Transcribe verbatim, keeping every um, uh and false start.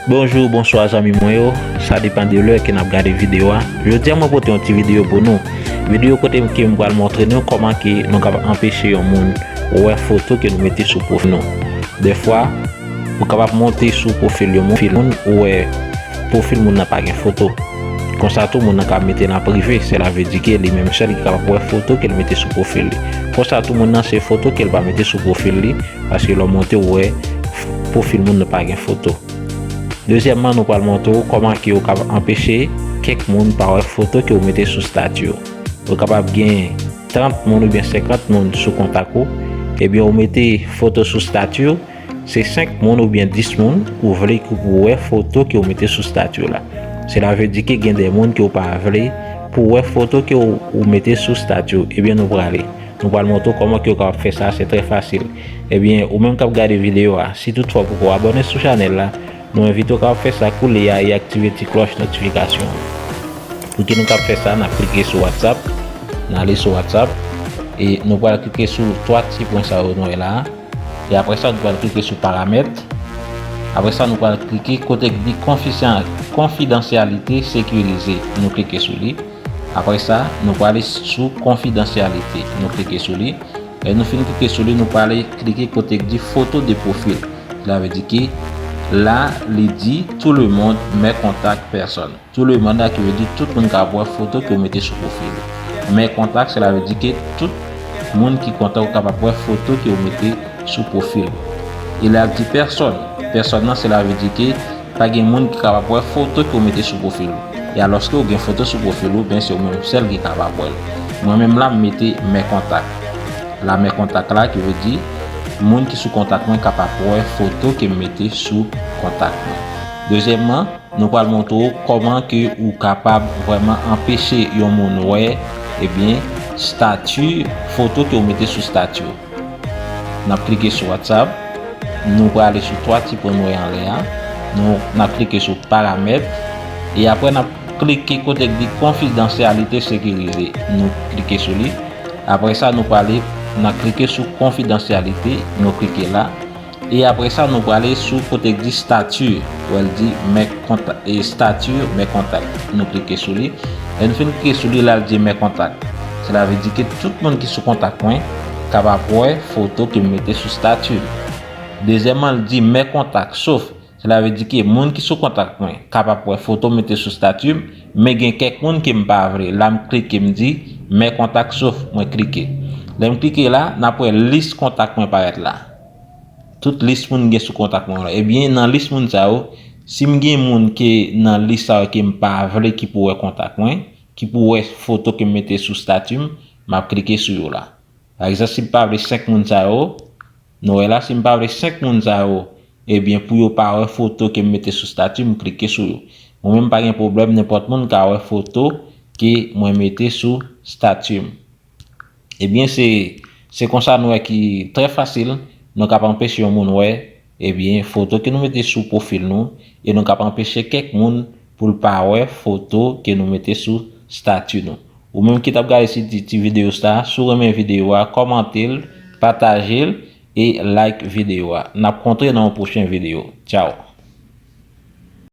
Bonjou, bonswa zanmi mwen yo. Sa depann de lè ke n ap gade videyo a. Jodi a mwen pote yon ti videyo pou nou. Videyo kote ke m pral montre nou kòman ke nou kapab anpeche yon moun wè foto ke nou mete sou pwofil nou. Dèfwa, ou kapab monte sou pwofil yon moun, ou wè pwofil moun nan pa gen foto. Konsa tou moun nan ka mete nan prive, sela vle di ke li menm sèl ki kapab wè foto ke l mete sou pwofil li. Konsa tou moun nan se foto ke l pa mete sou pwofil li, paske lè w monte ou wè pwofil moun nan pa gen foto. Dezyèmman, nou pral montre w kòman ke ou kapab anpeche kèk moun pa wè foto ke ou mete sou stati w. Ou kapab gen trant moun oubyen senkant moun sou kontak ou, ebyen ou mete foto sou stati w, se senk moun oubyen dis moun ou vle ke pou wè foto ke ou mete sou stati w la. Sela vle di ke gen de moun ke ou pa vle pou wè foto ke ou, ou mete sou stati w. Ebyen nou prale. Nou pral montre w kòman ke ou kapab fè sa, se trè fasil. Ebyen, ou menm k ap gade videyo a, si toutfwa ou poko abòne sou chanèl la, nou envite w kapab fè sa koulye a e aktive ti klòch notifikasyon an. Pou ki nou kab fè sa, n ap klike sou WhatsApp, n ale sou WhatsApp, e nou pral klike sou twa ti pwen sa yo nou wè la a. E apre sa, nou pral klike sou paramèt. Apre sa, nou pral klike kote k di konfisyan-, konfidansyalite sekirize. Nou klike sou li. Apre sa, nou prale sou konfidansyalite. Nou klike sou li. Lè nou fin klike sou li, nou prale klike kote k di foto de pwofil. Sela vle di ke la, li di tout le monde, mes contacts, personne. Tout le monde la, ki vle di tout moun kapab wè foto ke w mete sou pwofil ou. Mes contacts, sela vle di ke tout moun ki kontak ou kapab wè foto ke w mete sou pwofil ou. E la di pèsòn. Pèsòn nan, sela vle di ke pa gen moun ki kapab wè foto ke w mete sou pwofil ou. E alòske w gen foto sou pwofil ou, ben se ou menm sèl ki kapab wè l. Mwen menm la, m mete mes contacts. La mes contacts la, ki vle di moun ki sou kontak mwen kapab wè foto ke m mete sou kontak mwen. Dezyèmman, nou pral montre w kòman ke ou kapab vrèman anpeche yon moun wè, ebyen, stati, foto ke w mete sou stati w. N ap klike sou WhatsApp, nou prale sou twa ti pwen nou wè anlè a, nou, n ap klike sou paramèt, e apre n ap klike kote k di konfidansyalite sekirize, nou klike sou li. Apre sa, nou prale, n ap klike sou konfidansyalite, nou klike la. E apre sa, nou prale sou kote k di stati, wè l di mes contacts, e stati mes contacts. Nou klike sou li. Lè nou fin klike sou li, la l di mes contacts. Sela vle di ke tout moun ki sou kontak mwen kapab wè foto ke m mete sou stati. Dezyèmman, l di mes contacts, sof. Sela vle di ke moun ki sou kontak mwen kapab wè foto m mete sou stati m, men gen kèk moun ke m pa vle. La m klike, m di mes contacts, sof, mwen klike. Lè m klike la, n ap wè lis kontak mwen parèt la. Tout lis moun gen sou kontak mwen la. Ebyen, nan lis moun sa yo, si m gen moun ke nan lis sa yo ke m pa vle ki pou wè kontak mwen, ki pou wè foto ke m mete sou stati m, m ap klike sou yo la. Pa egzanp, si m pa vle senk moun sa yo, nou wè la, si m pa vle senk moun sa yo, ebyen, pou yo pa wè foto ke m mete sou stati m, m klike sou yo. Mwen menm pa gen pwoblèm, nenpòt moun ka wè foto ke mwen mete sou stati m. Ebyen, se, se konsa nou wè ki trè fasil, nou kapab anpeche yon moun wè, ebyen, foto ke nou mete sou pwofil nou, e nou kapab anpeche kèk moun pou l pa wè foto ke nou mete sou stati nou. Ou menm ki t ap gade si ti, ti videyo sa, si w renmen videyo a, kòmante l, pataje l, e like videyo a. N ap kontre nan yon pwochen videyo. Tchaw!